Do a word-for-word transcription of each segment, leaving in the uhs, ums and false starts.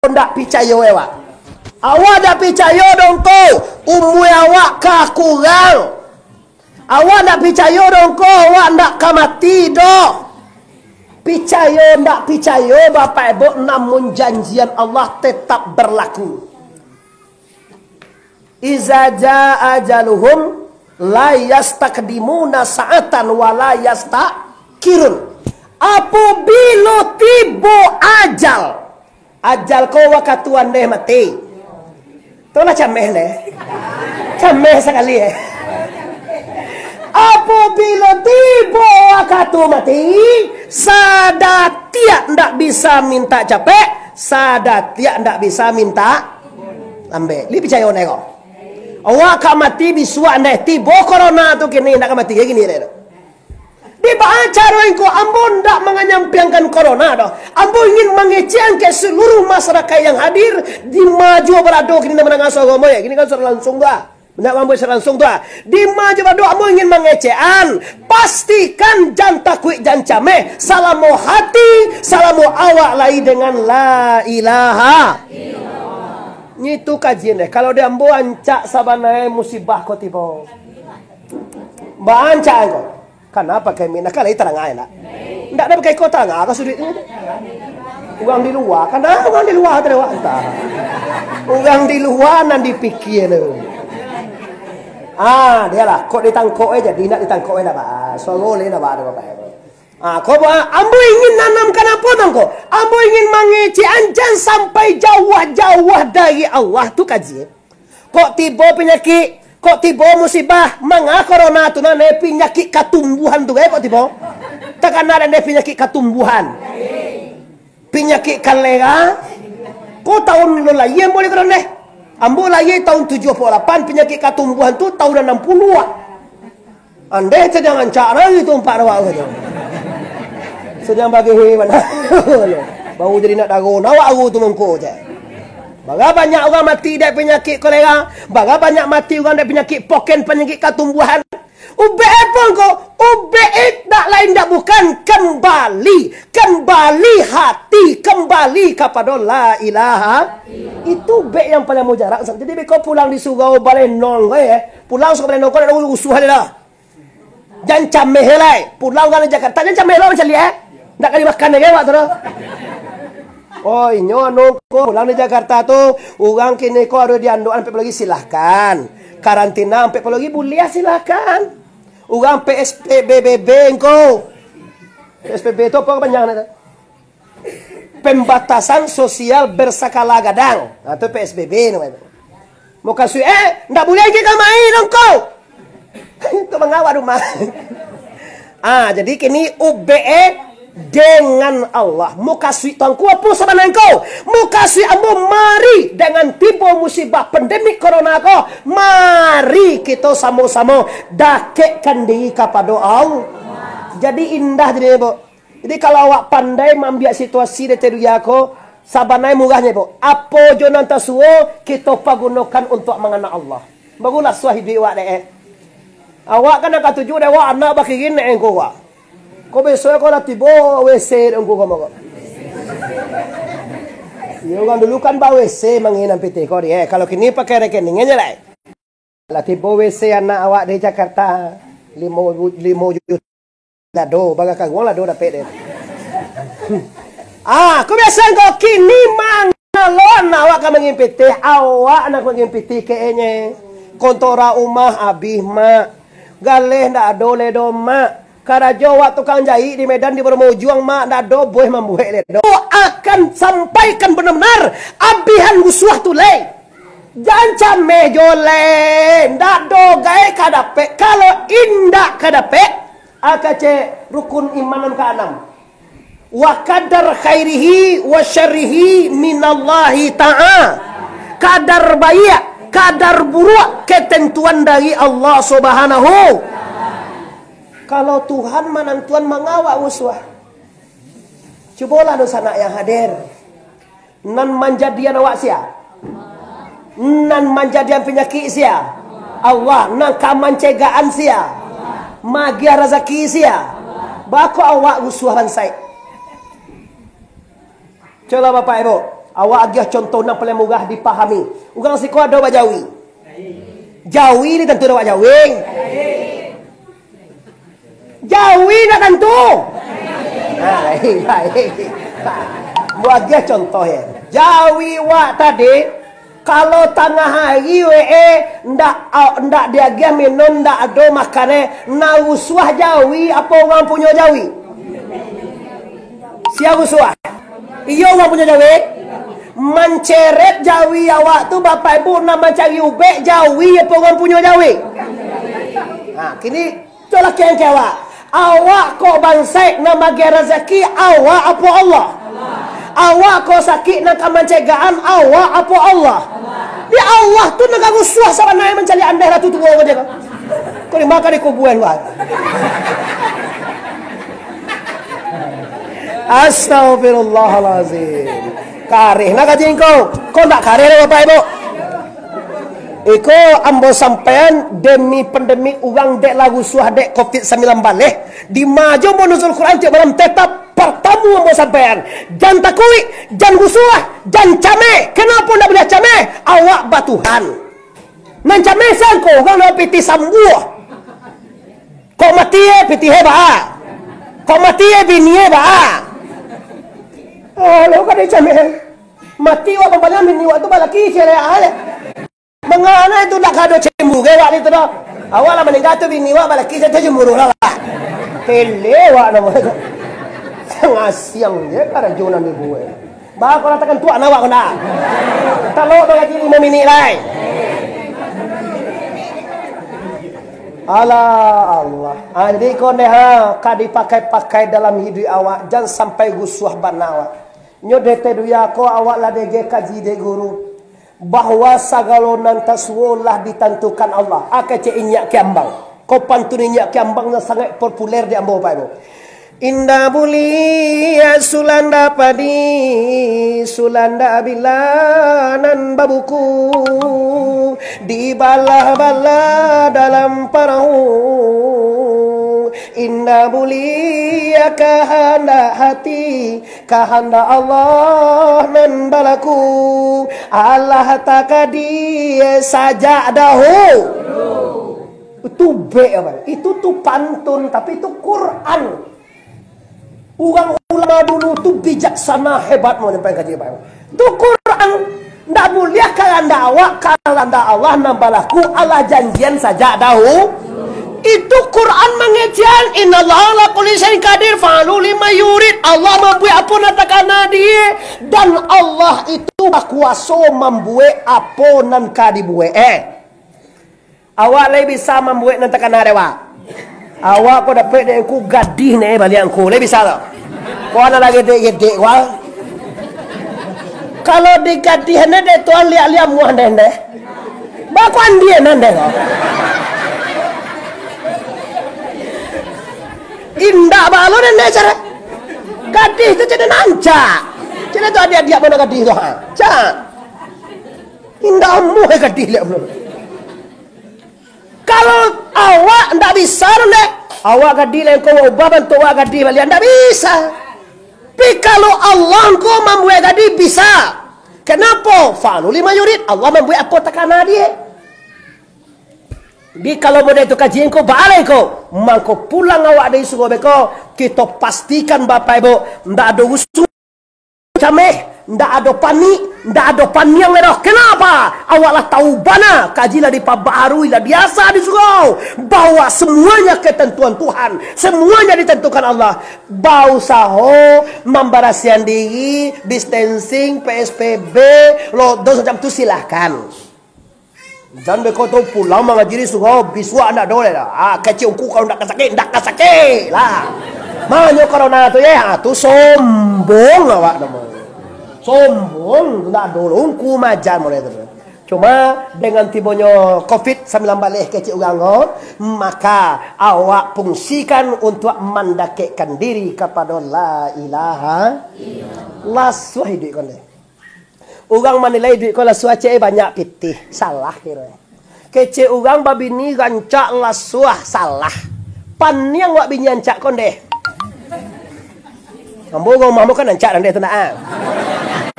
ndak picayo awak. Awak ndak picayo doh ko, umua awak ka kurang. Awak ndak picayo doh ko, awak ndak ka mati doh. Picayo ndak picayo, Bapak Ibu, namun janjian Allah tetap berlaku. "Iza jaa ajaluhum la yastaqdimuna sa'atan wa la yasta'khirun." Apobilo tibo ajal, ajal ko wakatu andeh mati. Tu lah cameh deh. Cameh sakali, eh. Apobilo tibo wakatu mati, sadatiak ndak bisa minta capek, sadatiak ndak bisa minta lambek. Lai picayo ndak ko? Awak ka mati bisuak, andai tibo corona tu kini, ndak ka mati kini deh tu. Di baa caro ko, ambo ndak manganyampiangkan corona doh. Ambo ingin mangecekkan ka saluruh masyarakat yang hadir, di ma juo barado kini nan mandanga suaro ambo, yo. Kini kan suaro langsung tu, ah. Banyak ambo suaro langsung tu, ah. Di ma juo barado ambo ingin mangecekkan, pastikan jan takuik, jan cameh, salamo hati, salamo awak lai dengan la ilaha. Ngitu kajian deh. Kalau di ambo rancak sabananyo musibah ko tibo. Barancak ko. Kana pakai mic, nah, kan lai tarang ai, nak? Ndak ado pakai ko tarang, ka suduik tu. Urang di lua, kana urang di lua tadi awak antah. Urang di lua nan dipikia tu. Ah, dialah, kok ditangkok aja, jadi ndak ditangkok aja, ndak ba. Suaro lai ndak ba, ndak ba. Ah, ko ba, ambo ingin nanamkan apo mangko? Ambo ingin mangecekkan jan sampai jauah-jauah dari Allah tu kaji. Kok tibo panyakik, kok tibo musibah, manga corona tu nan, eh, panyakik katumbuhan tu, eh, kok tibo. Takana dek panyakik katumbuhan. Panyakik kolera. Ko taun lo lahia ambo lai corona. Ambo lahia taun tujuah puluah lapan, panyakik katumbuhan tu taun anam puluah. Andeh sadang rancak lai tu ampek awak tu. Sadang bagehe bana. Baru jadi anak daro, nah, awak tu mangko je. Bara banyak urang mati dek panyakik kolera, bara banyak mati urang dek panyakik poken, panyakik katumbuhan. Ubek apo ko? Ubek ndak lain ndak bukan kembali, kembali hati, kembali kapado la ilaha. Itu ubek yang paling mujarab. Jadi beko pulang di surau balenong ko, eh. Pulang surau balenong ko, ndak usuah lah. Jan cameh lai. Pulang urang di Jakarta, jan cameh lai macam liek, eh. Ndak ka dimakan lai awak tu doh. Oh, inyo anu ko, pulang di Jakarta tu, urang kini ko ado di anduan ampek puluah lagi, silahkan. Karantina ampek puluah lagi, buliah, silahkan. Urang P S B B engko. P S B B tu apo kapanjangan tu? Pembatasan sosial berskala gadang. Nah, tu P S B B namonyo. Mukasuik, eh, ndak buliah pai ka ma lai doh ko. Tu manga awak rumah. Ah, jadi kini ubek, eh, dengan Allah. Mukasuik tu angku apo sabananyo ko? Mukasuik ambo mari dengan tibo musibah pandemik corona ko, mari kito samo-samo dakekkan diri kapado Allah. Jadi indah jadi, Bu. Jadi, kalau awak pandai maambiak situasi di dunia ko, sabananyo murahnyo, Bu. Apo jo nan tasuo, kito pagunokan untuak mangana Allah. Barulah suah iduik awak dek, eh. Awak kan nan katuju dek awak, anak bakirin dek engko awak. Ko besok ko lah tibo W C dek engko ko mako. Iyo, urang dulu kan ba W C manginan pitih ko dek, eh. Kalau kini pakai rekening aja lah. Lah tibo W C anak awak di Jakarta, limo, limo juta. Lado, bagakaguang lado dapek deh. Ah, ko biaso ko kini mangalo anak awak ka mangimpitih, awak nak mangimpitih ke enye. Kontora umah abih, Mak. Galeh ndak ado lai doh, Mak. Karajo awak tukang jaik di Medan di Bromo Ujuang, Mak, ndak ado bueh mambuek lai doh. Akan sampaikan benar-benar abihan usuah tu lai. Jan cameh jo lai, ndak ado gaek ka dapek. Kalau indak ka dapek, Aka cek rukun iman nan kaanam. Wa qadar khairihi wa syarrihi minallahi ta'ala. Kadar baiak, kadar buruak, ketentuan dari Allah Subhanahu. Kalau Tuhan manantuan, manga awak musuah. Cubolah dunsanak yang hadir. Nan manjadian awak sia? Nan manjadian panyakik sia? Allah. Nan ka mancegaan sia? Magiah razaki sia? Bako awak rusuah bansaik? Colah Bapak Ibu, Awak agiah contoh nan paling murah dipahami. Urang siko ado bajawi. Jawi ni tantu ado bajawi. Jawi nak tantu. Ha, baik, baik. Buat agiah contoh ya. Jawi wak tadi, kalau tangah hari we, eh, ndak, au-, ndak diagiah minum, ndak ado makan, eh, nak rusuah jawi, apo urang punyo jawi? Sia rusuah? Iyo, urang punyo jawi. Manceret jawi awak tu, Bapak Ibu, nak mancari ubek, jawi apo urang punyo jawi? Ha, kini, colah kengke awak. Awak kok bansaik nan magiah razaki, awak apo Allah? Awak kok sakik nan ka mancegaan, awak apo Allah? Di Allah tu nan ka rusuah sabananyo mancaliak andeh ratu tuo ko je ko. Kok dimakan di kuburan, wah. Astagfirullahalazim. Kareh nak kaji engkau. Kau ndak kareh doh, Bapak Ibu? Iko ambo sampaian demi pandemik urang dek lah rusuah dek covid sambilan baleh. Di majo ambo nuzul Quran tiok malam tetap partamu ambo sampaian. Jan takuik, jan rusuah, jan cameh. Kenapo ndak buliah cameh? Awak batuhan. Nan cameh sangko urang nan pitih sambuah. Kok mati eh, pitih eh baa. Kok mati eh, bini eh baa. Oh, lo kada cameh. Mati wak pambanyak bini wak tu balaki cewek ah. Mangana itu ndak kado cemburu ke wak ni tu doh. Awak lah maninggal tu bini wak balaki sajo cemburu lah wak. Tele wak namo tu. Sangasiang je karajo nan dibuek. Bah, kau ratakan tuak awak kau nak. Talok bagaji limo minik lai. Alah Allah. Ah, jadi kau neh ha, ka dipakai-pakai dalam hiduik awak. Jan sampai rusuah bana awak. Nyo dete duya ko awak lah dege kaji dek guru. Bahwa sagalo nan tasuo lah ditantukan Allah. Ah, kecek inyak kiambang. Ko pantun inyak kiambang nan sangaik populer di ambo, Bapak Ibu. Indak buliah sulanda padi, sulanda bila nan babuku, dibalah-balah dalam parahu. Indak buliah kahandak hati, kahandak Allah nan balaku. Allah takadie sajak dahulu. Itu bek apa? Itu tu pantun, tapi itu Quran. Urang ulama dulu tu bijaksana, hebat mau nyampai kaji, Pak. Tu Quran. Ndak buliah kahandak awak, kahandak Allah nan balaku, Allah janjian sajak dahu. Itu Quran mangecekan, "Innallaha ala kulli syai'in qadir, fa'alu lima yurid." Allah mambuek apo nan takana die, dan Allah itu bakuaso mambuek apo nan ka dibuek. Eh. Awak lai bisa mambuek nan takana dek awak? Awak ko dapek dek angku gadih ne baliak angku, lai bisa tu? Ko anak lah gedek-gedek ko. Kalau digadih ne dek tuan liak-liak muah ndeh-ndeh. Bakuandian ndeh ko. Indak balo ndeh cara. Gadih tu cak nancak. Cak tu adiak-adiak mano gadih tu ha. Cak. Indak amuah gadih liak belum. Kalau awak ndak bisa tu, ndeh, awak gadih lai ko, ubah bantuak awak gadih baliak, ndak bisa. Tapi kalau Allah ko mambuek gadih, bisa. Kenapo? Fa'alu lima yurid. Allah mambuek apo takana die. Di kalau model tu kaji ko, baalai ko. Mangko pulang awak dari surau beko, kito pastikan Bapak Ibu, ndak ado usul. Cameh, ndak ado panik, ndak ado paniang lai doh. Kenapa? Awak lah tahu bana, kaji lah dipabaharui, lah biasa di surau, bahwa semuanya ketentuan Tuhan, semuanya ditentukan Allah. Bausaho mambarasihan diri, distancing, P S B B, lockdown macam tu, silahkan. Jan beko tu pulang mangaji di surau, bisuak ndak ado lai dah. Ah, kecek ungku kalau ndak ka sakik, ndak ka sakik lah. Manyo corona tu ye, ah, tu sombong awak namo. Sombong, ndak ado ungku majan mulai tu. Cuma dengan tibonyo covid sambilan baleh kecek urang ko, maka awak fungsikan untuk mandakekkan diri kapado la ilaha illallah. Lasuah iduik ko ndeh. Urang manilai duit ko lah suacek banyak pitih. Salah kiro. Kecek urang babini rancak lasuah. Salah. Paniang wak bini ancak ko ndeh. Ambo urang rumah ambo kan ancak nan deh tu nak, ah.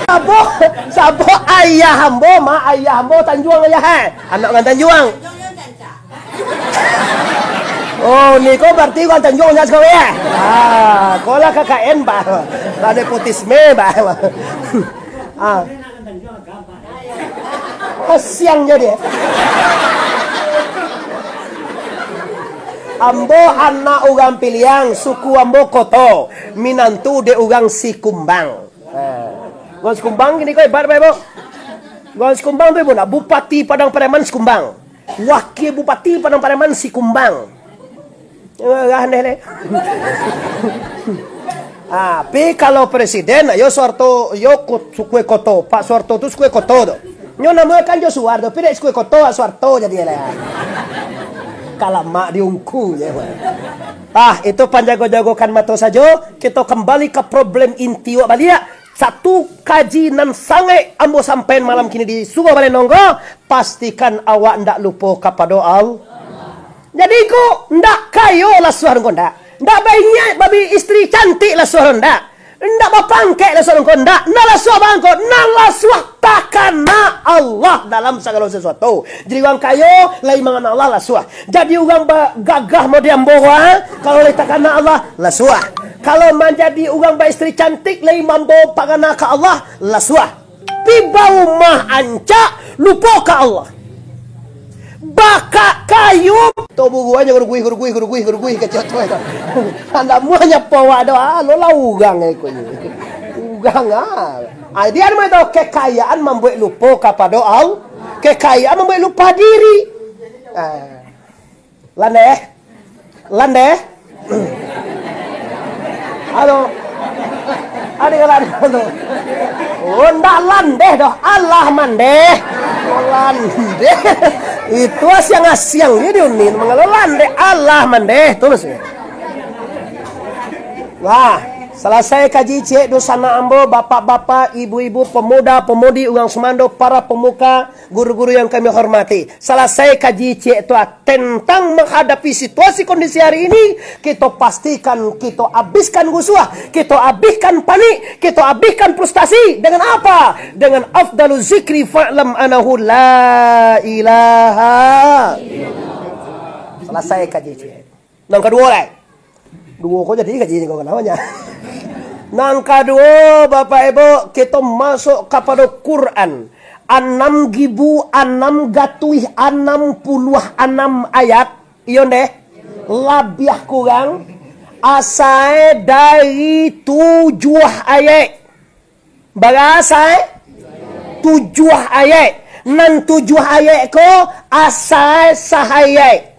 Sabo, sabo ayah ambo, mak ayah ambo Tanjuang ayah, eh. Anak urang Tanjuang. Oh, ni ko berarti urang Tanjuang nya sakolah, eh. Ah, ko lah K K N, bah. Lah nepotisme, bah. Ah. Kasiang jadi. Ambo anak urang Piliang, suku ambo Koto, minantu dek urang Sikumbang. Nah, urang Sikumbang kini ko hebat, Bapak Ibu. Urang Sikumbang tu, Ibu, nak Bupati Padang Pariaman Sikumbang. Wakil Bupati Padang Pariaman Sikumbang. Ngarah deh, leh. Ah, pi kalau presiden, yo Soeharto, yo ko-, sukue Koto. Pak Soeharto tu sukue Koto tu. Nyo namo kan jo Soeharto, pi dek sukue Koto, Soeharto jadi lah. Kalamak di ungku je. Ah, itu panjago-jagokan mato sajo. Kita kembali ke problem inti wak baliak. Satu kaji nan sangaik ambo sampaian malam kini di Surau Balai Nonggo, pastikan awak ndak lupo kapado Allah. Jadi ko, ndak kayo lasuah ko ndak. Ndak bainyak babi istri cantik lasuah ko ndak. Ndak bapangkek lasuah ko ndak. Ndak lasuah bangko, nan lasuah takana Allah dalam sagalo sasuatu. Jadi urang kayo, lai mangana Allah lasuah. Jadi urang ba-, gagah model ambo, ha? Kalau lai takana Allah, lasuah. Kalau manjadi urang baistri cantik, lai mambawa pangana ka Allah, lasuah. Pi baumah ancak, lupo ka Allah. Bakak kayu. Tu buruanyo guruguih, guruguih, guruguih, guruguih, kecek tu, eh. Andak muahnyo po awak doh, ah, lo lah urang, eh, ko ni. Urang, ah. Ah, dia nama tu, kekayaan mambuek lupo kapado Allah. Kekayaan mambuek lupa diri. Ah. Landeh? Landeh? Halo? Adi kalan tu. Oh, ndak landeh doh. Allah mandeh. Oh, landeh. Itu asiang-asiang je diunin. Mangalo landeh. Allah mandeh. Tu maksudnyo. Wah, salasai kaji ciek dunsanak ambo, bapak-bapak, ibu-ibu, pemuda, pemudi, urang sumando, para pemuka, guru-guru yang kami hormati. Salasai kaji ciek tu, ah, tentang menghadapi situasi kondisi hari ini, kito pastikan, kito abihkan rusuah, kito abihkan panik, kito abihkan frustasi. Dengan apa? Dengan afdalu zikri fa'lam anahu la ilaha. Salasai kaji ciek. Nan kaduo lai. Duo ko jadi kaji ko, kananyo. Nan kaduo, Bapak Ibu, kito masuk kapado Quran. Anam gibu, anam gatuih, anam puluah anam ayat. Iyo ndeh? Labiah kurang, asae dari tujuah ayat. Bara asae? Tujuah ayat. Nan tujuah ayat ko asae sahayat.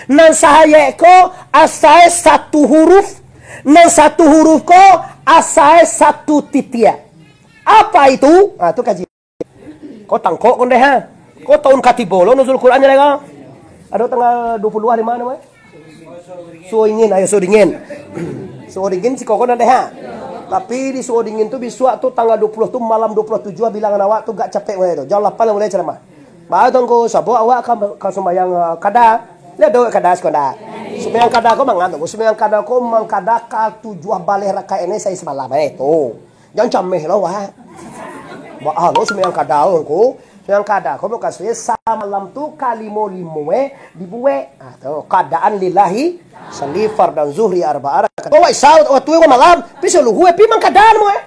Nan sahayat ko asae satu huruf. Nan satu huruf ko asae satu titiak. Apa itu? Ah, tu kaji. Ko tangkok ko ndeh, ha? Ko taun katibo lo Nuzul Quran nyo lai ko? Ado tanggal duo puluah di ma, eh? Suo Dingin, ayo Suo Dingin. Suo Dingin siko ko nan deh, ha? Tapi di Suo Dingin tu bisuak tu tanggal duo puluah tu malam duo puluah tujuah bilangan awak tu gak capek weh tu. Jam lapan lah mulai ceramah. Ba tu ngku, sabab awak ka, ka sumbayang, eh, kada. Lihat dek kada siko ndak? Sumbayang kada ko mangan tu. Sumbayang kada ko mangkada ka tujuah baleh rakaat ini sahari samalam, eh, tu. Jan cameh lah, wak. Baa lo sumbayang kada ko. Sumbayang kada ko mukasuiknyo samalam tu kalimo-limo, eh, dibuek. Ah, tu, kadaan lillahi, sali fardan zuhri arba'a rakaat. Ko wak isya, waktu ko malam, pi suluhu, eh, pi mangkadaan mo, eh.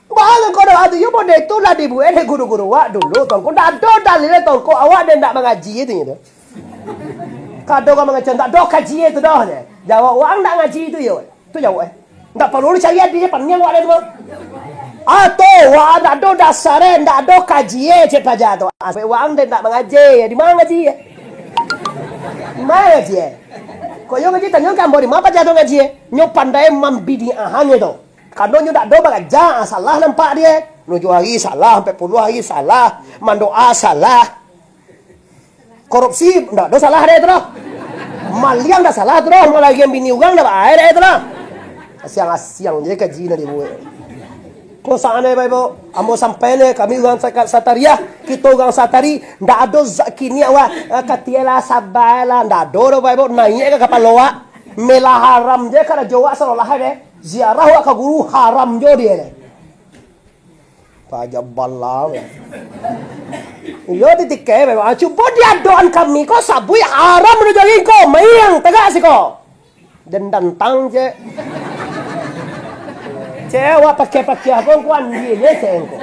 Baa ko doh, ado yo model tu lah dibuek dek guru-guru wak dulu, tongko. Ndak ado dalil, tongko, awak dek ndak mangaji tu, gitu. Kado ka mangaji, ndak ado kaji tu doh, je. Jawab, wak ndak ngaji tu yo. Tu jawab, eh. Ndak paralu dicari adi, paniang wak deh tu. Atau wak ndak ado dasar, eh, ndak ado kaji, eh, cek pelajar tu. Ah, sampai wak deh ndak mangaji, di ma ngaji, eh? Di ma ngaji, eh? Kok yo ngaji, tanyo ka ambo, di ma pelajar tu ngaji, eh? Nyo pandai mambidiahan nyo tu. Kano nyo ndak ado baraja, ah, salah nampak dek. Nujuah hari salah, ampek puluah hari salah, mandoa salah. Korupsi, ndak ado salah dek tu doh. Maliang ndak salah tu doh, malarian bini urang ndak bae dek tu doh. Asiang-asiang je kaji nan dibuek. Ko saanai bae, Bo, ambo sampai ne, kami urang Saka-, Satariah, kito urang Satari, ndak ado zat kini awak, eh, katialah, sabailah, ndak ado doh bae, Bo, naiak ka kapalo awak. Melah haram je karajo awak saolah deh. Ziarah awak ka guru haram jo dek deh. Aja bala. Iyo, titikai memang. Ah, cubo di adoan kami ko sabuik haram udah jadi ko, mayang tagak siko. Den dantang, cek. Cek, awak pakiah-pakiah ko, ko andi ne, cek, ko.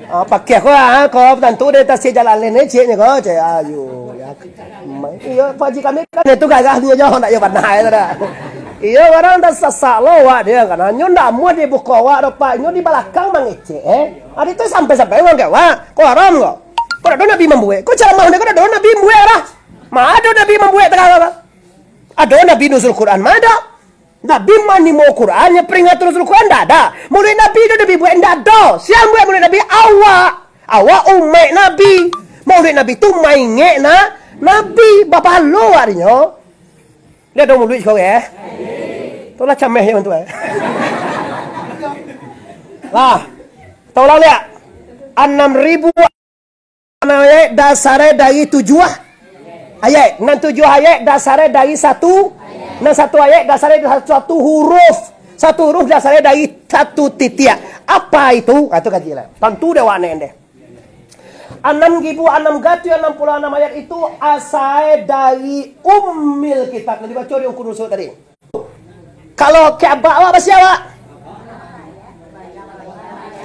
Ah, pakiah ko, ah, ko tantu dek tasik jalan lain ne, cek, ne ko, cek. Ayo, ya. Ma-, iyo, Pak Haji kami kan itu gagah nyo jo, ndak yo panah, yo, dak. Iyo, urang tasasak lo awak dia kan. Nyo ndak amuah dibuko awak do, Pak. Nyo di balakang mangecek, eh. Ado tu sampai-sampai urang ka awak. Ko haram ko. Ko dak ado Nabi mambuek. Ko caramah ko dak ado Nabi mambuek lah. Ma ado Nabi mambuek tagak, Pak? Ado Nabi nuzul Quran, ma ado. Nabi manimo Quran, yang peringatan Rasul Quran ndak ada. Maulid Nabi tu Nabi buek ndak ado. Sia buek maulid Nabi? Awak. Awak umaik Nabi. Maulid Nabi tu maingek na, Nabi. Bapahalo arinyo. Dia ada maulid sekarang, eh. Tu lah cameh je tu, eh. Lah. Tahu lah lihat. Anam ribu Nan ayat dasarnya dari tujuah ayat. Nan tujuah ayat dasarnya dari satu. Nan satu ayat dasarnya dari satu, satu huruf. Satu huruf dasarnya dari satu titik. Apa itu? Ah, tu kaji lah. Tantu dek awak nan deh. Anam ribu anam ratus anam puluh anam ayat itu asal dari Ummil Kitab. Nan dibaco di ukun rusuk tadi. Kalau kek abak awak, basi awak?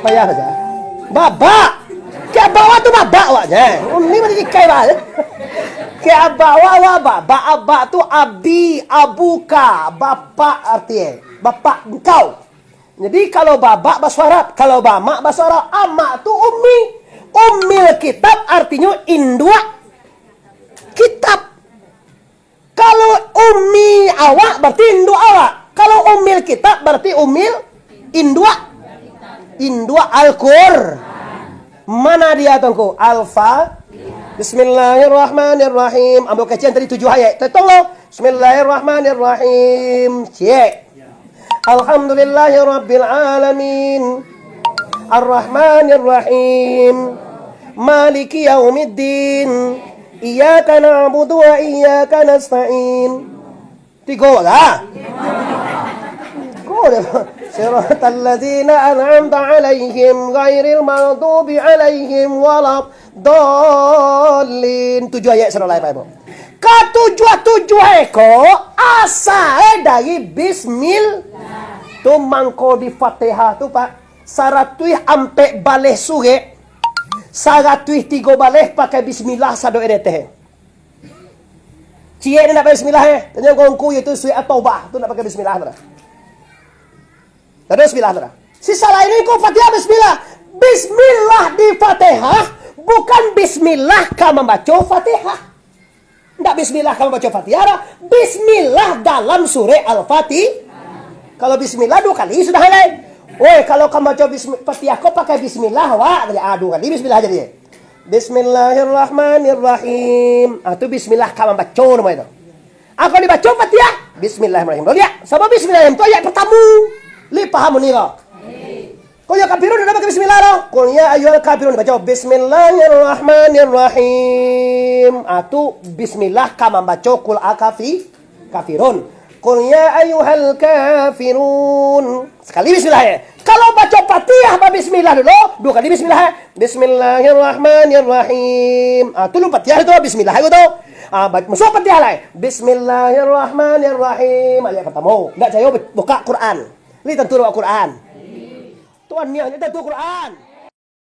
Payah saja. Babak. Kek abak awak tu babak awaknya. Uni mati ikai bah. Kek abak awak, awak babak. Abak tu abi, abuka, bapak arti. Bapak engkau. Jadi kalau babak baso Arab, kalau bamak baso Arab, amak tu ummi. Ummil kitab artinyo induak kitab. Kalau ummi awak, berarti induak awak. Kalau ummil kitab, berarti ummil induak. Induak Al-Qur. Mana dia, Tuanku? Al-Fa-, Bismillahirrahmanirrahim. Ambo kecek tadi tujuh ayat. Tolong lo. Bismillahirrahmanirrahim. Cek. Alhamdulillahirabbil alamin. Arrahmanirrahim. Maliki yaumiddin. Iyyaka na'budu wa iyyaka nasta'in. Tigo lah. Tigo dah. Siratal ladzina an'amta 'alaihim ghairil maghdubi 'alaihim walad dhalin. Tujuh ayat surah Al-Fatihah, Bu. Katujuah-tujuah eko asal dari bismil. Tu mangko di Fatihah tu, Pak, saratuih ampek baleh surek, saratuih tigo baleh pakai bismillah sado edeteh. Ciek ni nak pakai bismillah, eh. Tanya kongku itu suik atau bah, tu nak pakai bismillah tu dah. Tak ada bismillah tu dah. Sisa lain ni kau Fatihah bismillah. Bismillah di Fatihah, bukan bismillah ka mambaco Fatihah. Ndak bismillah ka mambaco Fatihah dah. Bismillah dalam surah Al-Fatihah. Kalau bismillah dua kali sudah lai. Oi, kalau ka mambaco bismi-, Fatihah kau pakai bismillah, wak, tadi, ah, dua kali bismillah jadi. Bismillahirrahmanirrahim. Ah, tu bismillah ka mambaco namanya tu. Aku dibaco Fatihah, Bismillahirrahmanirrahim. Kau lihat, sama Bismillahirrahmanirrahim tu ayat pertama. Li paham ni kau? Kau ya kafirun, dak pakai bismillah doh. Qul ya ayyuhal kafirun, baca Bismillahirrahmanirrahim. Ah, tu bismillah ka mambaco Qul akafi kafirun. Qul ya ayyuhal kafirun. Sekali bismillah, eh. Kalau baco Fatihah, babismillah dulu, dua kali bismillah, eh. Bismillahirrahmanirrahim. Ah, tu lu Fatihah tu, bismillah tu. Ah, ba-, masuk Fatihah lah, eh. Bismillahirrahmanirrahim. Ayat pertama. Ndak cayo bu-, buka Quran. Ni tentu buka Quran. Tuan niang ni tentu Quran.